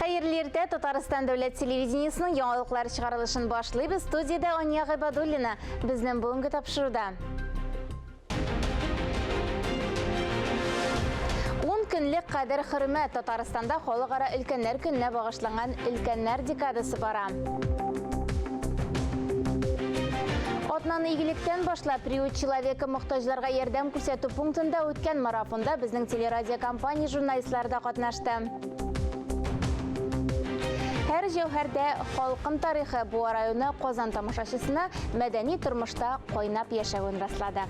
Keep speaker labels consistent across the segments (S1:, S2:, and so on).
S1: Хәерле иртә, Татарстан дәүләт телевидениесының яңалыклар чыгарылышын башлыйбыз. Студиядә Ания Гыйбадуллина. Безнең бүгенге тапшыруда. Ун көнлек кадер хөрмәт Татарстанда халыкара өлкәннәр көненә багышланган өлкәннәр декадасы бара. Атнаны игелектән башлап, Приют человека мохтаҗларга ярдәм күрсәтү пунктында үткән марафонда безнең телерадиокомпания журналистлары да катнашты. Һәр җәүһәрдә халкым тарихы Буа районы Казан тамашачысына мәдәни тормышта кайнап яшәвен раслады.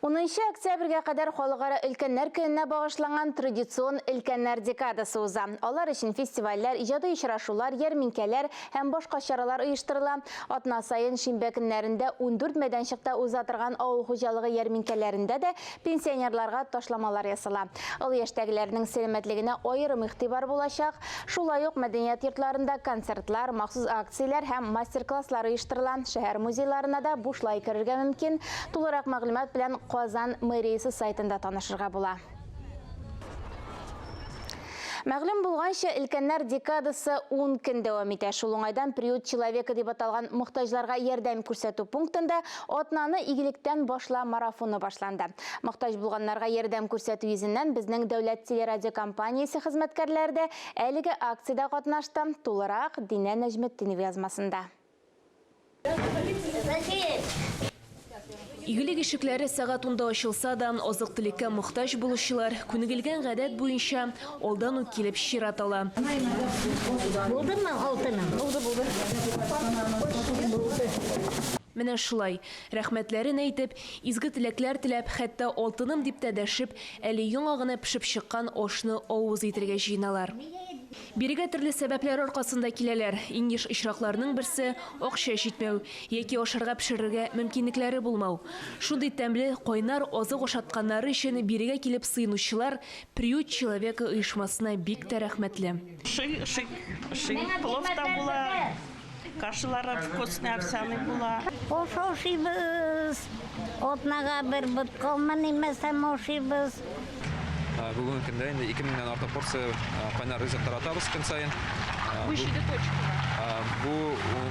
S1: Унынчы октябрьгә кадәр Халыкара өлкәннәр көненә багышланган традицион Өлкәннәр декадасы уза. Алар өчен фестивальләр, иҗади очрашулар, ярминкәләр һәм башка чаралар оештырыла. Атна саен шимбә көннәрендә 14 мәйданчыкта уза торган авыл хуҗалыгы ярминкәләрендә дә пенсионерларга ташламалар ясала. Олы яшьтәгеләрнең сәламәтлегенә аерым игътибар булачак. Шулай ук мәдәният йортларында концертлар, махсус акцияләр һәм мастер-класслар оештырыла. Шәһәр музейларына да бушлай керергә мөмкин. Тулырак мәгълүмат белән Казан мэриясе сайтында танышырга була. Мәгълүм булганча, өлкәннәр декадасы 10 көн дәвам итә. Шул уңайдан Приют человека дип аталган мохтаҗларга ярдәм күрсәтү пунктында атнаны игелектән башла марафоны башланды. Мохтаҗ булганнарга ярдәм күрсәтү йөзеннән безнең дәүләт телерадиокомпаниясе хезмәткәрләре дә әлеге акциядә катнашты. Тулырак Динә Нәҗметдинова язмасында.
S2: Игелек ишекләре сәгать унда ачылса да, азык-төлеккә мохтаҗ булучылар, күнегелгән гадәт буенча, алдан ук килеп чират ала.
S3: Булдымы алтыным? Булды, булды.
S2: Булды. Менә шулай, рәхмәтләрен әйтеп, изге теләкләр теләп, хәтта алтыным дип тә дәшеп, әле яңа гына пешеп чыккан ашны авыз итергә җыеналар. Бирегә төрле сәбәпләр аркасында киләләр. Иң еш очракларның берсе, акча җитмәү яки ашарга пешерергә мөмкинлекләре булмау. Шундый тәмле, кайнар азык ашатканнары өчен бирегә килеп сыенучылар Приют человека оешмасына бик тә рәхмәтле.
S4: Ошый, ошый, ошый. Плов та була, кашалары вкусный, овсяный була.
S3: Аш ашыйбыз. Атнага бер боткамы нимәсәм ашыйбыз.
S5: Бүгенге көндә инде 2000 нән артык порция кайнар ризык таратабыз көн саен.
S2: Бу 7 точкага.
S5: Бу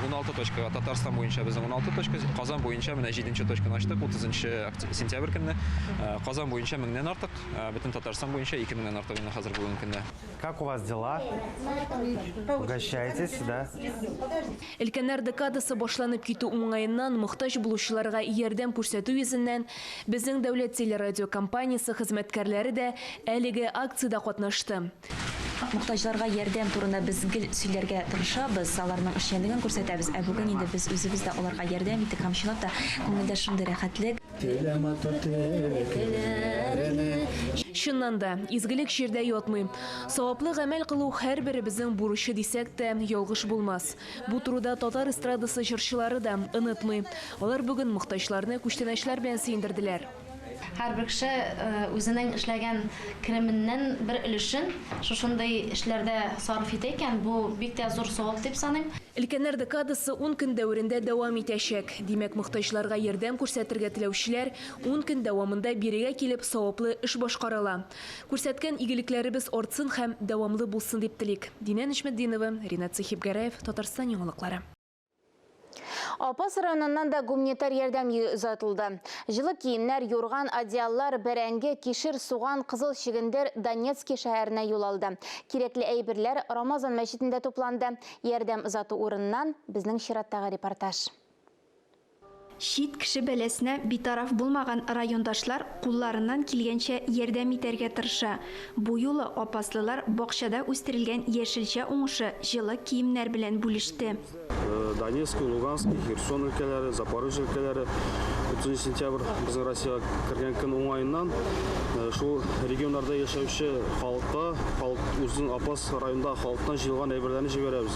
S5: 16 точкага, Татарстан буенча безнең 16 точка, Казан буенча менә 7 точканы ачтык 30 сентябрь көнне. Казан буенча меңнән артык, бөтен Татарстан буенча 2000 нән артык инде хәзер бүгенге көндә.
S6: Как у вас дела? Угощайтесь, да?
S2: Өлкәннәр декадасы башланып китү уңаеннан мохтаҗ булучыларга ярдәм күрсәтү йөзеннән безнең дәүләт телерадиокомпаниясе хезмәткәрләре дә әлеге акциядә катнашты.
S7: Мохтаҗларга ярдәм турында без гел сөйләргә тырышабыз, аларның эшчәнлеген күрсәтәбез, ә бүген инде без үзебез дә аларга ярдәм иттек һәм чынлап та күңелдә шундый рәхәтлек. Телә матур
S2: теләкләрне. Чыннан да, изгелек җирдә ятмый. Саваплы гамәл кылу һәрберебезнең бурычы дисәк тә, ялгыш булмас. Бу турыда татар эстрадасы җырчылары да онытмый. Алар бүген мохтаҗларны күчтәнәчләр белән сөендерделәр.
S8: Һәрбер кеше үзенең эшләгән кеременнән бер өлешен шушындый эшләрдә сарыф итә икән, бу бик тә зур савап дип саныйм.
S2: Өлкәннәр декадасы ун көн дәверендә дәвам итәчәк. Димәк, мохтаҗларга ярдәм күрсәтергә теләүчеләр ун көн дәвамында бирегә килеп саваплы эш башкара ала. Күрсәткән игелекләребез артсын һәм дәвамлы булсын дип телик. Динә Нөҗметдинова, Ринат Сәхипгәрәев, Татарстан яңалыклары.
S1: Апас районыннан да гуманитар ярдәм озатылды. Җылы киемнәр, юрган, одеяллар, бәрәңге, кишер, суган, кызыл чөгендер Донецки шәһәренә юл алды. Кирәкле әйберләр Рамазан мәчетендә тупланды. Ярдәм озату урыныннан безнең чираттагы репортаж.
S9: Чит кеше бәласенә битараф булмаган райондашлар кулларыннан килгәнчә ярдәм итәргә тырыша. Бу юлы апаслылар бакчада үстерелгән яшелчә уңышы җылы киемнәр белән бүлеште.
S10: Донецкий, Луганский, Херсон өлкәләре, Запорожье өлкәләре 30 сентябрь безнең Россиягә кергән көн уңаеннан шул регионнарда яшәүче халыкка, халык үзенең Апас районындагы халыктан җыелган әйберләрне җибәрәбез.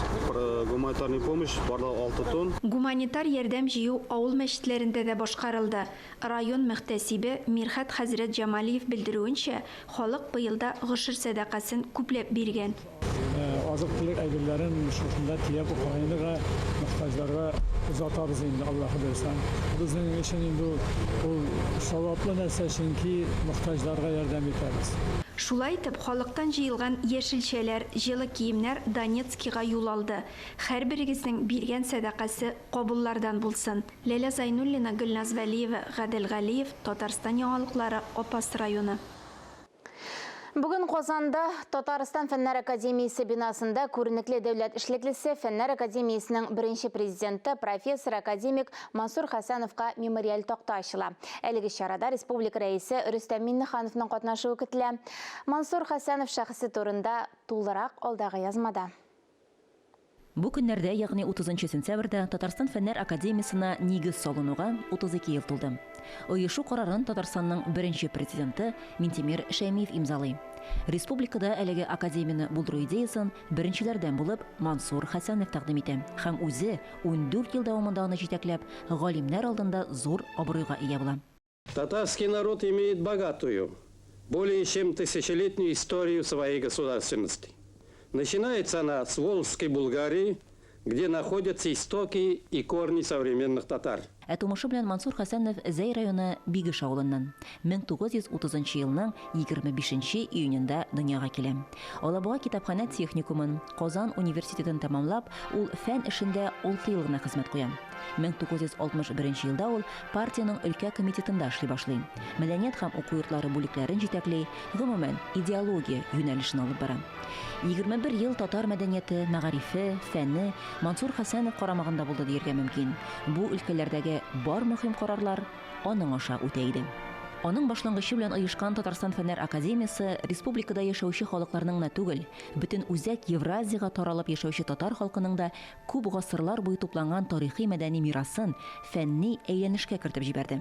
S10: Гуманитарный помощь барлыгы 6 тонн.
S9: Гуманитар ярдәм җыю авыл мәчетләрендә дә башкарылды. Район мөхтәсибе Мирхәт хәзрәт Җамалиев белдерүенчә, халык быел да гошер сәдакасын күпләп биргән.
S11: Азык-төлек әйберләрен шушында төяп Украинага мохтаҗ.
S6: мохтаҗларга озатабыз инде, Аллаһы бирсә. Безнең өчен инде ул, ул саваплы нәрсә, чөнки мохтаҗларга ярдәм итәбез.
S9: Шулай итеп, халыктан җыелган яшелчәләр, җылы киемнәр Донецкига юл алды. Һәрберегезнең биргән сәдакасы кабуллардан булсын. Ләлә Зайнуллина, Гөлназ Вәлиева, Гадел Галиев, Татарстан яңалыклары, Апас районы.
S1: Бүген Казанда Татарстан Фәннәр академиясе бинасында күренекле дәүләт эшлеклесе, Фәннәр академиясенең беренче президенты, профессор, академик Мансур Хәсәновка мемориаль такта ачыла. Әлеге чарада республика Рәисе Рөстәм Миңнехановның катнашуы көтелә. Мансур Хәсәнов шәхесе турында тулырак алдагы язмада.
S7: Бу көннәрдә, ягъни утызынчы сентябрьдә Татарстан Фәннәр академиясенә нигез салынуга 32 ел тулды. Оешу карарын Татарстанның беренче президенты Минтимер Шәймиев имзалый. Республикада әлеге академияне булдыру идеясен беренчеләрдән булып Мансур Хәсәнов тәкъдим итә һәм үзе 14 ел дәвамында аны җитәкләп, галимнәр алдында зур абруйга ия була.
S11: Татарский народ имеет богатую, более чем тысячелетнюю историю своей государственности. Начинается она с Волжской Булгарии, где находятся истоки и корни современных татар.
S7: Ә тумышы белән Мансур Хәсәнов Зәй районы Бигеш авылыннан. 1930 нчы елның 25 нче июнендә дөньяга килә. Алабуга китапханә техникумын, Казан университетын тәмамлап, ул фән эшендә алты ел гына хезмәт куя. 1961 елда ул партиянең өлкә комитетында эшли башлый. Мәдәният һәм уку йортлары бүлекләрен җитәкли, гомумән, идеология юнәлешен алып бара. 21 ел татар мәдәнияте, мәгарифе, фәне Мансур Хәсәнов карамагында булды диергә мөмкин. Бу өлкәләрдәге бар мөһим карарлар аның аша үтә иде. Аның башлангычы белән оешкан Татарстан Фәннәр академиясе республикада яшәүче халыкларның гына түгел, бөтен Үзәк Евразиягә таралып яшәүче татар халкының да күп гасырлар буе тупланган тарихи-мәдәни мирасын фәнни әйләнешкә кертеп җибәрде.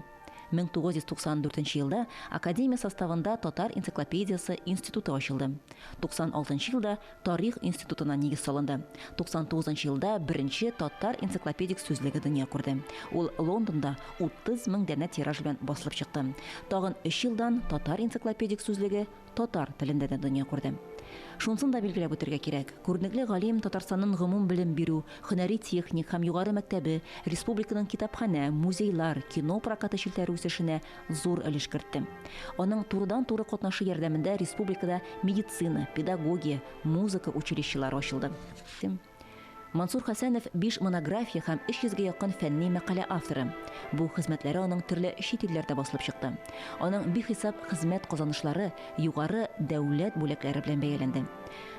S7: 1994 нче елда академия составында Татар энциклопедиясе институты ачылды. 96 нчы елда Тарих институтына нигез салынды. 99 нчы елда беренче татар энциклопедик сүзлеге дөнья күрде. Ул Лондонда 30 мең данә тираж белән басылып чыкты. Тагын өч елдан Татар энциклопедик сүзлеге татар телендә дә дөнья күрде. Шунысын да билгеләп үтергә кирәк, күренекле галим Татарстанның гомум белем бирү, һөнәри техник һәм югары мәктәбе, республиканың китапханә, музейлар, кино прокаты челтәре үсешенә зур өлеш кертте. Аның турыдан-туры катнашы ярдәмендә республикада медицина, педагогия, музыка училищелары ачылды. Мансур Хәсәнов биш монография һәм 300 гә якын фәнни мәкалә авторы. Бу хезмәтләре аның төрле чит илләрдә басылып чыкты. Аның бихисап хезмәт казанышлары югары дәүләт бүләкләре белән бәяләнде.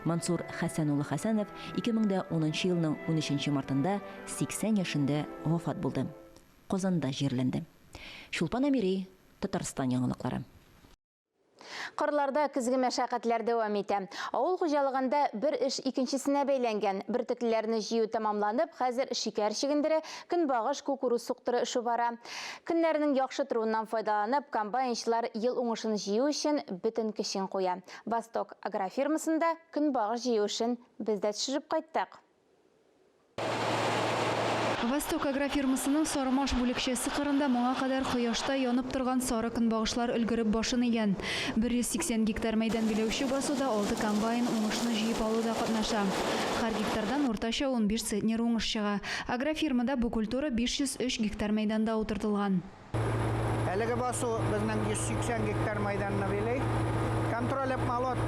S7: Мансур Хәсән улы Хәсәнов 2010 нчы елның унөченче мартында 80 яшендә вафат булды. Казанда җирләнде. Чулпан Әмири, Татарстан яңалыклары.
S1: Кырларда көзге мәшәкатьләр дәвам итә. Авыл хуҗалыгында бер эш икенчесенә бәйләнгән. Бөртеклеләрне җыю тәмамланып, хәзер шикәр чөгендере, көнбагыш, кукуруз суктыру эше бара. Көннәрнең яхшы торуыннан файдаланып, комбайнчылар ел уңышын җыю өчен бөтен көчен куя. Восток агрофирмасында көнбагыш җыю эшен без дә төшереп кайттык.
S12: Восток агрофирмасының Сарымаш бүлекчәсе кырында моңа кадәр кояшта янып торган сары көнбагышлар өлгереп башын игән. 180 гектар мәйдан биләүче басуда алты комбайн уңышны җыеп алуда катнаша. Һәр гектардан уртача 15 центнер уңыш чыга. Агрофирмада бу культура 503 гектар мәйданда утыртылган.
S13: Әлеге басу безнең 180 гектар мәйданны били. Контроль обмолот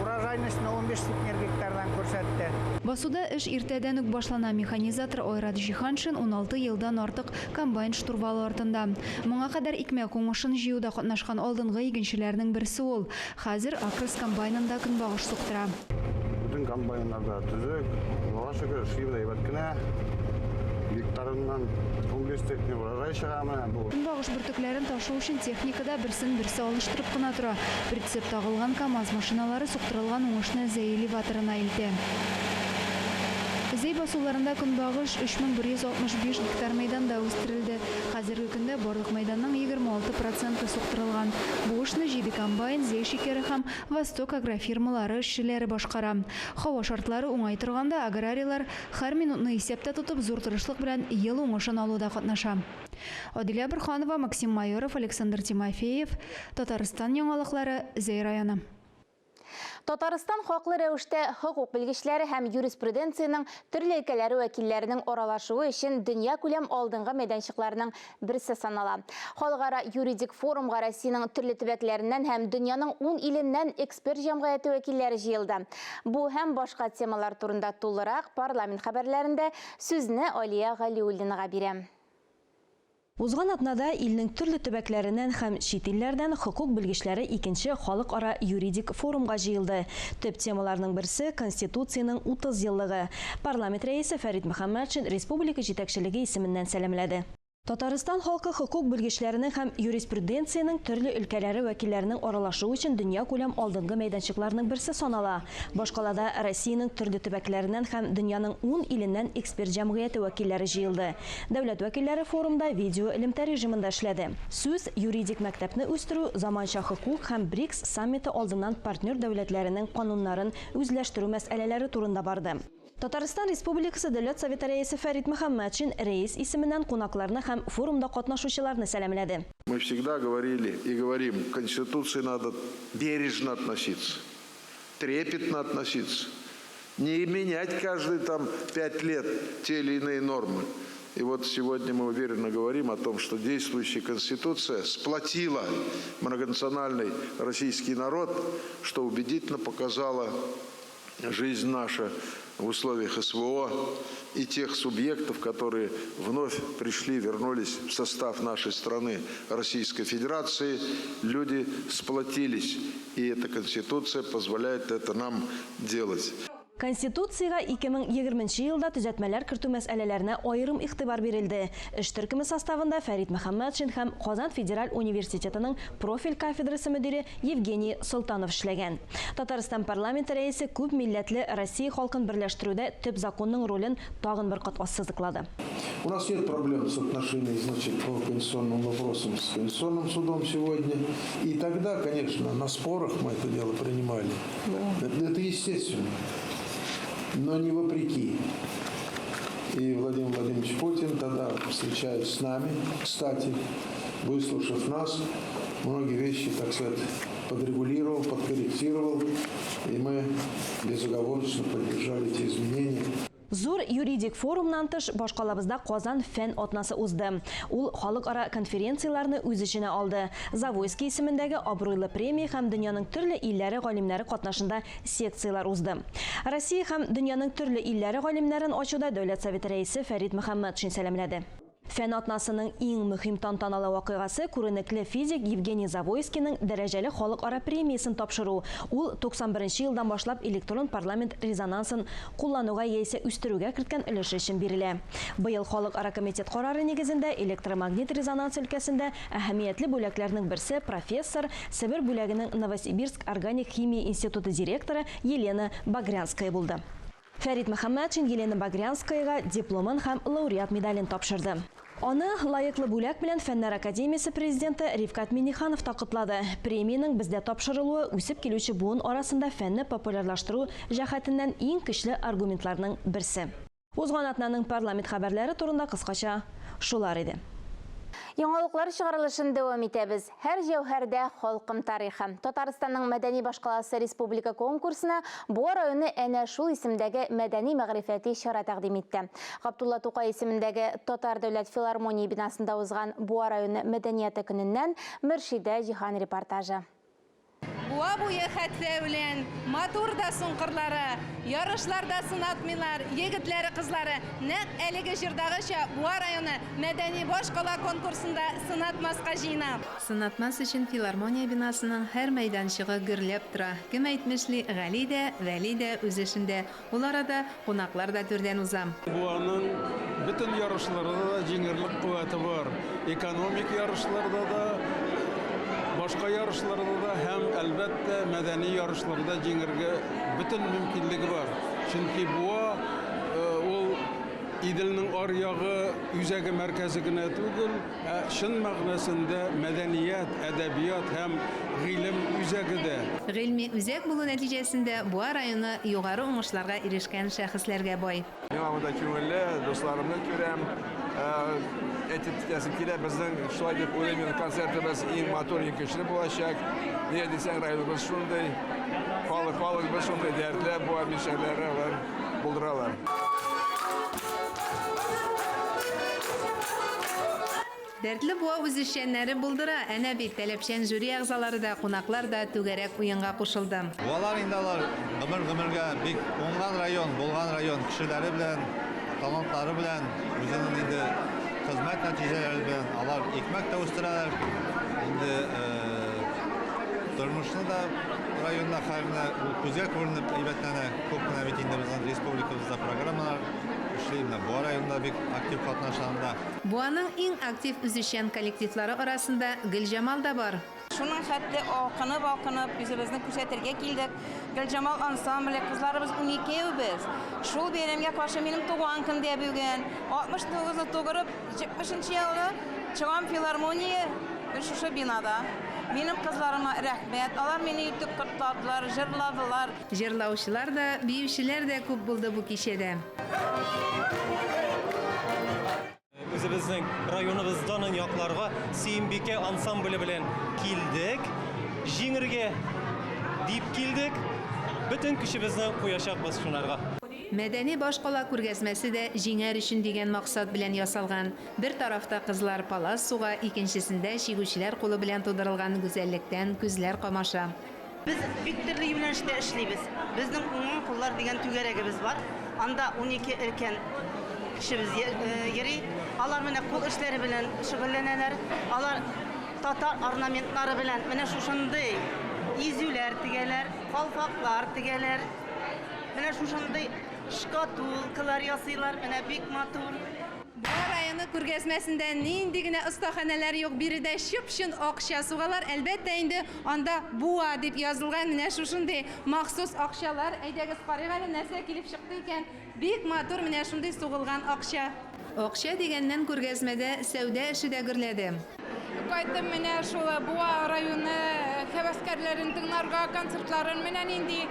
S13: урожайностьны 15 центнер гектардан күрсәтте.
S12: Басуда эш иртәдән үк башлана. Механизатор Айрат Җиһаншин 16 елдан артык комбайн штурвалы артында. Моңа кадәр икмәк уңышын җыюда катнашкан алдынгы игенчеләрнең берсе ул. Хәзер Акрос комбайнында көнбагыш суктыра.
S14: Бөтен комбайннар да төзек, Аллага шөкер, эшлибез әйбәт кенә. Гектарыннан 15 центнер урожай чыга менә бу.
S12: Көнбагыш бөртекләрен ташу өчен техника да берсен-берсе алыштырып кына тора. Прицеп тагылган КАМАЗ машиналары суктырылган уңышны Зәй элеваторына илтә. Зәй басуларында көнбагыш 3165 гектар мәйданда үстерелде. Хәзерге көндә барлык мәйданның 26 проценты суктырылган. Бу эшне җиде комбайн, Зәй шикәре һәм Восток агрофирмалары эшчеләре башкара. Һава шартлары уңай торганда, аграрийлар һәр минутны исәптә тотып, зур тырышлык белән ел уңышын алуда катнаша. Адилә Борһанова, Максим Майоров, Александр Тимофеев, Татарстан яңалыклары, Зәй районы.
S1: Татарстан хаклы рәвештә хокук белгечләре һәм юриспруденциянең төрле өлкәләре вәкилләренең аралашуы өчен дөньякүләм алдынгы мәйданчыкларның берсе санала. Халыкара юридик форумга Россиянең төрле төбәкләреннән һәм дөньяның ун иленнән эксперт җәмгыяте вәкилләре җыелды. Бу һәм башка темалар турында тулырак парламент хәбәрләрендә сүзне Алия Галиуллинага бирәм.
S15: Узган атнада илнең төрле төбәкләреннән һәм чит илләрдән хокук белгечләре икенче халыкара юридик форумга җыелды. Төп темаларның берсе, Конституциянең 30 еллыгы. Парламент Рәисе Фәрит Мөхәммәтшин республика җитәкчелеге исеменнән сәламләде. Татарстан халкы хокук белгечләренең һәм юриспруденциянең төрле өлкәләре вәкилләренең аралашуы өчен дөньякүләм алдынгы мәйданчыкларның берсе санала. Башкалада Россиянең төрле төбәкләреннән һәм дөньяның ун иленнән эксперт җәмгыяте вәкилләре җыелды. Дәүләт вәкилләре форумда видеоэлемтә режимында эшләде. Сүз юридик мәктәпне үстерү, заманча хокук һәм БРИКС саммиты алдыннан партнер дәүләтләренең кануннарын үзләштерү мәсьәләләре турында барды. Татарстан Республикасы Дәүләт Советы Рәисе Фәрит Мөхәммәтшин Рәис исеменнән кунакларны һәм форумда катнашучыларны сәламләде.
S16: Мы всегда говорили и говорим, к Конституции надо бережно относиться, трепетно относиться, не менять каждые там 5 лет те или иные нормы. И вот сегодня мы уверенно говорим о том, что действующая Конституция сплотила многонациональный российский народ, что убедительно показала жизнь наша в условиях СВО и тех субъектов, которые вновь пришли, вернулись в состав нашей страны, Российской Федерации. Люди сплотились, и эта Конституция позволяет это нам делать.
S15: Конституциягә 2020 елда төзәтмәләр кертү мәсьәләләренә аерым игътибар бирелде. Эш төркеме составында Фәрит Мөхәммәтшин һәм Казан федераль университетының профиль кафедрасы мөдире Евгений Солтанов эшләгән. Татарстан парламенты рәисе күп милләтле Россия халкын берләштерүдә төп законның ролен тагын бер кат ассызыклады.
S16: У нас нет проблем с отношением, значит, по конституционным вопросам с Конституционным судом сегодня. И тогда, конечно, на спорах мы это дело принимали. Да. Это естественно. Но не вопреки. И Владимир Владимирович Путин тогда, встречаясь с нами, кстати, выслушав нас, многие вещи, так сказать, подрегулировал, подкорректировал, и мы безоговорочно поддержали эти изменения.
S15: Зур юридик форумнан тыш башкалабызда Казан фән атнасы узды. Ул халыкара конференцияләрне үз эченә алды. Завойский исемендәге абруйлы премия һәм дөньяның төрле илләре галимнәре катнашында секцияләр узды. Россия һәм дөньяның төрле илләре галимнәрен ачуда Дәүләт Советы рәисе Фәрит Мөхәммәтшин сәламләде. Фән атнасының иң мөһим тантаналы вакыйгасы күренекле физик Евгений Завойскийның дәрәҗәле халыкара премиясен тапшыру. Ул 91 елдан башлап электрон парламент резонансын куллануга яисә үстерүгә керткән өлеше өчен бирелә. Быел халыкара комитет карары нигезендә электромагнит резонанс өлкәсендә әһәмиятле бүләкләрнең берсе профессор, Себер бүләгенең Новосибирск органик химия институты директоры Елена Багрянская булды. Фәрит Мөхәммәтшин Елена Багрянскаяга дипломын һәм лауреат медален тапшырды. Аны лаеклы бүләк белән Фәннәр академиясе президенты Рифкать Миңнеханов та котлады. Премиянең бездә тапшырылуы үсеп килүче буын арасында фәнне популярлаштыру җәһәтеннән иң көчле аргументларның берсе. Узган атнаның парламент хәбәрләре турында кыскача шулар иде.
S1: Яңалыклар чыгарылышын дәвам итәбез. Һәр җәүһәрдә халкым тарихы. Татарстанның мәдәни башкаласы республика конкурсына Буа районы әнә шул исемдәге мәдәни-мәгърифәти чара тәкъдим итте. Габдулла Тукай исемендәге Татар дәүләт филармония бинасында узган Буа районы мәдәнияте көненнән Мөршидә Җиһан репортажы.
S17: Буа буе хәтфә үлән, матур да соң кырлары. Ярышларда сынатмыйлар, егетләре, кызлары. Нәкъ әлеге җырдагыча Буа районы мәдәни башкала конкурсында сынатмаска җыена.
S18: Сынатмас өчен филармония бинасының һәр мәйданчыгы гөрләп тора. Кем әйтмешли, Гали дә, Вәли дә үз эшендә. Ул арада кунаклар да түрдән уза.
S19: Буаның бөтен ярышларда да җиңерлек куәте бар. Экономик ярышларда да, башка ярышларда да һәм, әлбәттә, мәдәни ярышларда җиңергә бөтен мөмкинлеге бар. Чөнки Буа ул Иделнең аръягы, үзәге, мәркәзе генә түгел, ә чын мәгънәсендә мәдәният, әдәбият һәм гыйлем үзәге дә.
S18: Гыйльми үзәк булу нәтиҗәсендә Буа районы югары уңышларга ирешкән шәхесләргә бай.
S20: Миңа монда күңелле, дусларымны күрәм. Әйтеп китәсем килә, безнең шулай дип уйлыйм, мин концертыбыз иң матур, иң көчле булачак. Нигә дисәң, районыбыз шундый, халык, халыкыбыз шундый дәртле, Буа мишәрләре алар булдыралар.
S18: Дәртле Буа үзешчәннәре булдыра. Әнә бит, таләпчән жюри әгъзалары да, кунаклар да түгәрәк уенга кушылды.
S21: Буалар инде алар гомер-гомергә бик уңган район, булган район, кешеләре белән, талантлары белән, үзенең инде хезмәт нәтиҗәләре белән алар икмәк тә үстерәләр. Инде тормышны да районда хәл менә ул күзгә күренеп әйбәтләнә. Күп кенә бит инде безнең республикабызда программалар эшли, менә Буа районы да бик актив катнаша анда.
S18: Буаның иң актив үзешчән коллективлары арасында Гөлҗамал да бар.
S22: Шуның хәтле алкынып-алкынып үзебезне күрсәтергә килдек. Гөлҗамал ансамбле, кызларыбыз уникәү без. Шул бәйрәмгә каршы минем туган көн дә бүген. 69 ны тутырып, 70 нче елны чыгам филармония шушы бинада. Минем кызларыма рәхмәт, алар мине итеп котладылар, җырладылар.
S18: Җырлаучылар да, биючеләр дә күп булды бу кичәдә.
S23: Үзебезнең районыбыз данын якларга Сөембикә ансамбле белән килдек. Җиңергә дип килдек. Бөтен көчебезне куячакбыз шунарга.
S18: Мәдәни башкала күргәзмәсе дә җиңәр өчен дигән максат белән ясалган. Бер тарафта кызлар палас суга, икенчесендә чигүчеләр кулы белән тудырылган гүзәллектән күзләр камаша.
S24: Без бик төрле юнәлештә эшлибез. Безнең Уңган куллар дигән түгәрәгебез бар. Анда 12 өлкән кешебез йөри. Алар менә кул эшләре белән шөгыльләнәләр. Алар татар орнаментлары белән менә шушындый изүләр тегәләр, калфаклар тегәләр. Менә шушындый шкатулкалар ясыйлар, менә бик матур.
S18: Буа районы күргәзмәсендә нинди генә остаханәләр юк, биредә чып-чын акча сугалар. Әлбәттә инде, анда Буа дип язылган менә шушындый махсус акчалар. Әйдәгез, карыйк әле, нәрсә килеп чыкты икән. Бик матур менә шундый сугылган акча. Акча дигәннән, күргәзмәдә сәүдә эше дә гөрләде.
S25: Кайттым менә шул Буа районы һәвәскәрләрен тыңларга, концертларын. Менә нинди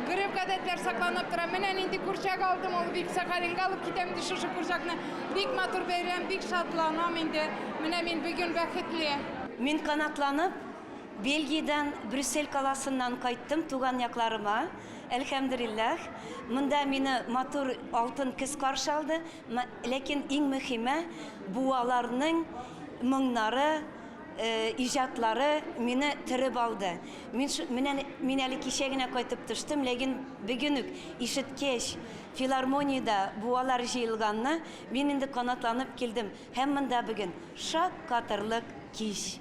S25: гореф-гадәтләр сакланып тора. Менә нинди курчак алдым, ул бик Сахалинга алып китәм инде шушы курчакны. Бик матур бәйрәм, бик шатланам инде. Менә мин бүген бәхетле.
S26: Мин канатланып Бельгиядән, Брюссель каласыннан кайттым туган якларыма. Әлхәмдүлилләһ. Монда мине матур алтын көз каршы алды. Ләкин иң мөһиме, буаларның моңнары, иҗатлары мине төреп алды. Мин менә мин әле кичә генә кайтып төштем, ләкин бүген үк ишеткәч, филармониядә буалар җыелганны, мин инде канатланып килдем. Һәм монда бүген шаккатырлык кич.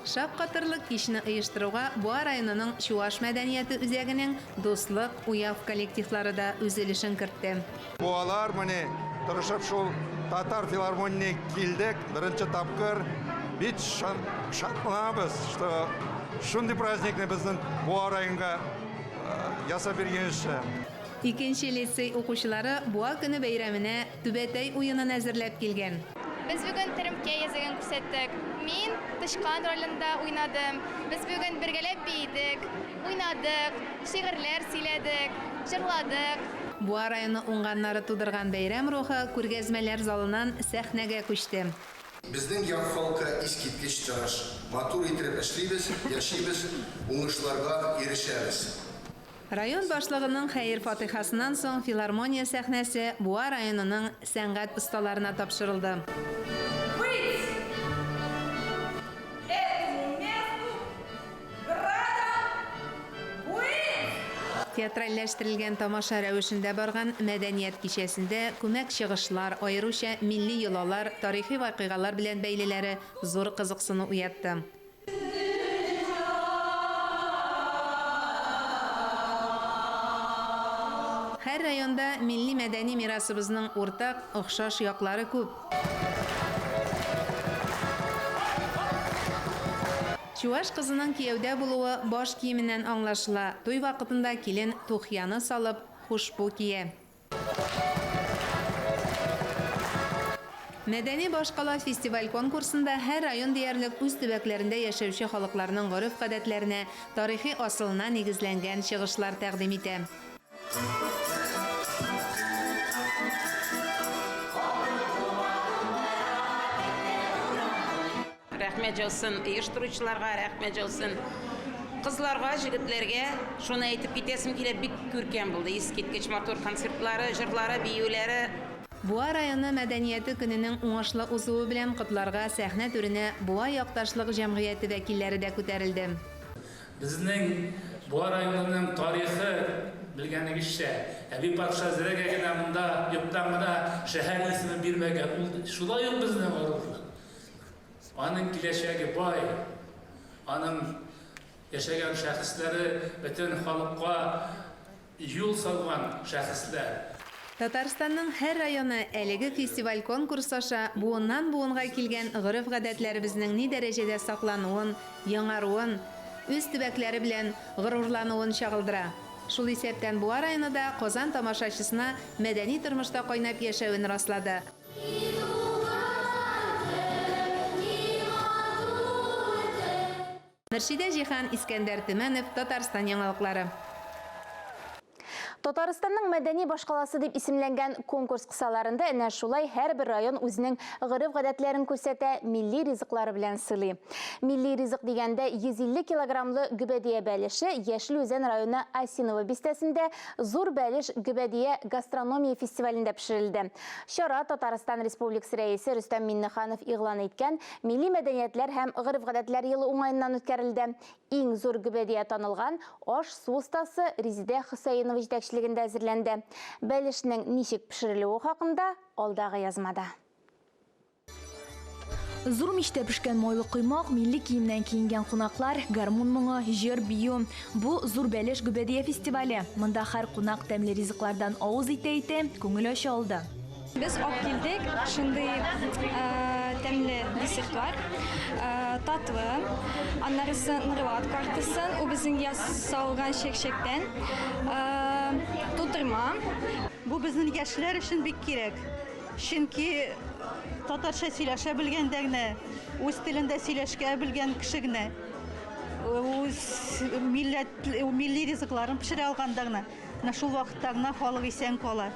S18: Шаккатырлык кичне оештыруга Буа районының Чуаш мәдәнияте үзәгенең Дуслык, Уяв коллективлары да үз өлешен кертте.
S27: Буалар менә тырышып шул татар филармонияне килдек, беренче тапкыр. Бик шатланабыз, что шундый праздникны безнең Буа районга ясап биргән өчен.
S18: Икенче лицей укучылары Буа көне бәйрәменә Түбәтәй уенын әзерләп килгән.
S28: Без бүген Теремкә языгын күрсәттек. Мин тычкан ролендә уйнадым. Без бүген бергәләп биедек, уйнадык, шигырьләр сөйләдек, җырладык.
S18: Буа районы уңганнары тудырган бәйрәм рухы күргәзмәләр залыннан сәхнәгә күчте.
S29: Безнең як халкы искиткеч тырыш. Матур иттереп эшлибез, яшибез, уңышларга ирешәбез.
S18: Район башлыгының хәер-фатыйхасыннан соң филармония сәхнәсе Буа районының сәнгать осталарына тапшырылды.
S30: Быть этому месту градом Буинск!
S18: Театральләштерелгән тамаша рәвешендә барган мәдәният кичәсендә күмәк чыгышлар, аеруча милли йолалар, тарихи вакыйгалар белән бәйлеләре зур кызыксыну уятты. Һәр районда милли-мәдәни мирасыбызның уртак, охшаш яклары күп. Чуаш кызының кияүдә булуы баш киеменнән аңлашыла. Туй вакытында килен тухьяны салып, хушпу кия. Мәдәни башкала фестиваль-конкурсында һәр район диярлек үз төбәкләрендә яшәүче халыкларның гореф-гадәтләренә, тарихи асылына нигезләнгән чыгышлар тәкъдим итә.
S2: Рәхмәт яусын оештыручыларга, рәхмәт яусын кызларга, җегетләргә. Шуны әйтеп китәсем килә, бик күркәм булды, искиткеч матур концертлары, җырлары, биюләре.
S17: Буа районы мәдәнияте көненең уңышлы узуы белән котларга сәхнә түренә Буа якташлык җәмгыяте вәкилләре дә күтәрелде.
S3: Безнең Буа районының тарихы, белгәнегезчә, Әби патша зрәгә генә монда юктан гына шәһәр исемен бирмәгән. Ул шулай ук безнең горурлык. Аның киләчәге бай, аның яшәгән шәхесләре бөтен халыкка юл салган шәхесләр.
S17: Татарстанның һәр районы әлеге фестиваль-конкурс аша буыннан-буынга килгән гореф-гадәтләребезнең ни дәрәҗәдә саклануын, яңаруын, үз төбәкләре белән горурлануын чагылдыра. Шул исәптән Буа районы да Казан тамашачысына мәдәни тормышта кайнап яшәвен раслады. Мөршидә Җиһан, Искәндәр Төмәнов, Татарстан яңалыклары.
S1: Татарстанның мәдәни башкаласы дип исемләнгән конкурс кысаларында әнә шулай һәрбер район үзенең гореф-гадәтләрен күрсәтә, милли ризыклары белән сыйлый. Милли ризык дигәндә 150 килограммлы гөбәдия бәлеше Яшел Үзән районы Осиново бистәсендә Зур бәлеш гөбәдия гастрономия фестивалендә пешерелде. Чара Татарстан Республикасы Рәисе Рөстәм Миңнеханов игълан иткән Милли мәдәниятләр һәм гореф-гадәтләр елы уңаеннан үткәрелде. Иң зур гөбәдия танылган аш-су остасы Резидә Хөсәенова җитәкчелегендә әзерләнде. Бәлешнең ничек пешерелүе хакында алдагы язмада.
S4: Зур мичтә пешкән майлы коймак, милли киемнән киенгән кунаклар, гармун моңы, җыр, бию. Бу, Зур бәлеш гөбәдия фестивале. Монда һәр кунак тәмле ризыклардан авыз итә-итә, күңел ача алды.
S5: Без ап килдек шундый тәмле десертлар, татлы, аннарысы нырлат картасын, ул безнең ясалган чәкчәктән, тутырма.
S6: Бу безнең яшьләр өчен бик кирәк. Чөнки татарча сөйләшә белгәндә генә, үз телендә сөйләшкә белгән кеше генә, үз милләт, милли ризыкларын пешерә алганда гына, менә шул вакытта гына халык исән кала.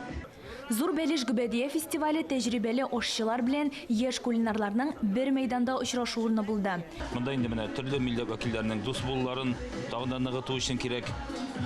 S4: Зур бәлеш гөбәдия фестивале тәҗрибәле ашчылар белән яшь кулинарларның бер мәйданда очрашу урыны булды.
S7: Монда инде менә төрле милләт вәкилләренең дус булуларын тагын да ныгыту өчен кирәк.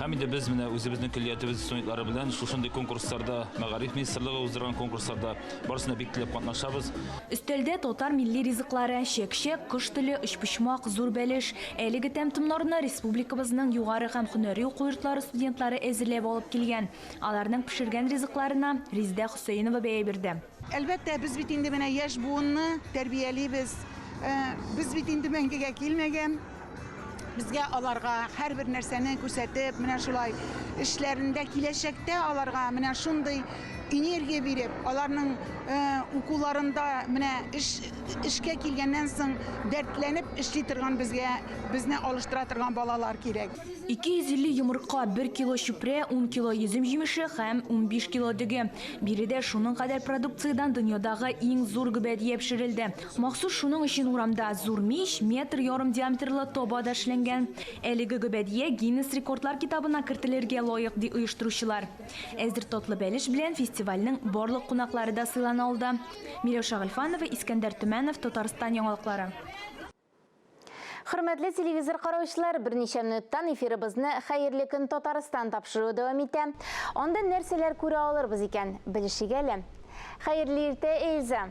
S7: Һәм инде без менә үзебезнең көллиятебез студентлары белән шушындый конкурсларда, мәгариф министрлыгы уздырган конкурсларда барысында бик теләп катнашабыз.
S4: Өстәлдә татар милли ризыклары, чәк-чәк, кош теле, өчпочмак, зур бәлеш. Әлеге тәм-томнарны республикабызның югары һәм һөнәри уку йортлары студентлары әзерләп алып килгән. Аларның пешергән ризыкларына Резидә Хөсәенова бәя бирде.
S8: Әлбәттә, без бит инде менә яшь буынны тәрбиялибез. Без бит инде мәңгегә килмәгән. Безгә аларга һәрбер нәрсәне күрсәтеп, менә шулай эшләрендә киләчәктә аларга менә шундый энергия биреп, аларның укуларында менә эш эшкә килгәннән соң дәртләнеп эшли торган безгә безне алыштыра торган балалар кирәк.
S4: 250 йомырка, бер кило чүпрә, ун кило йөзем җимеше һәм 15 кило дөге. Биредә шуның кадәр продукциядән дөньядагы иң зур гөбәдия пешерелде. Махсус шуның өчен урамда зур мич, метр ярым диаметрлы таба да эшләнгән. Әлеге гөбәдия Гиннес рекордлар китабына кертелергә лаек, ди оештыручылар. Әзер татлы бәлеш белән фестивальнең барлык кунаклары да сыйлана алды. Миләүшә Гыйльфанова, Искәндәр Төмәнов, Татарстан яңалыклары.
S1: Хөрмәтле телевизор караучылар, берничә минуттан эфирыбызны Хәерле көн Татарстан тапшыруы дәвам итә. Анда нәрсәләр күрә алырбыз икән, белешик әле. Хәерле иртә, Эльза!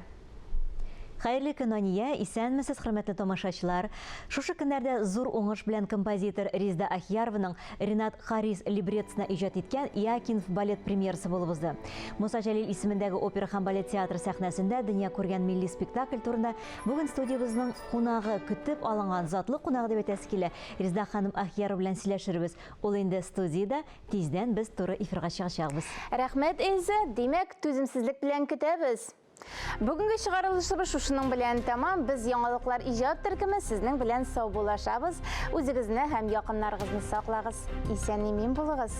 S9: Хәерле көн, Ания! Исәнмесез, хөрмәтле тамашачылар! Шушы көннәрдә зур уңыш белән композитор Резеда Ахиярованың Ренат Харис либреттосына иҗат иткән Иакинф балет премьерасы булып узды. Муса Җәлил исемендәге опера һәм балет театры сәхнәсендә дөнья күргән милли спектакль турында бүген студиябезнең кунагы, көтеп алынган затлы кунагы дип әйтәсе килә, Резеда ханым Ахиярова белән сөйләшербез. Ул инде студиядә, тиздән без туры эфирга чыгачакбыз.
S1: Рәхмәт, Эльза! Димәк, түземсезлек белән көтәбез. Бүгенге чыгарылышыбыз шушының белән тәмам. Без Яңалыклар иҗат төркеме сезнең белән саубуллашабыз. Үзегезне һәм якыннарыгызны саклагыз. Исән-имин булыгыз!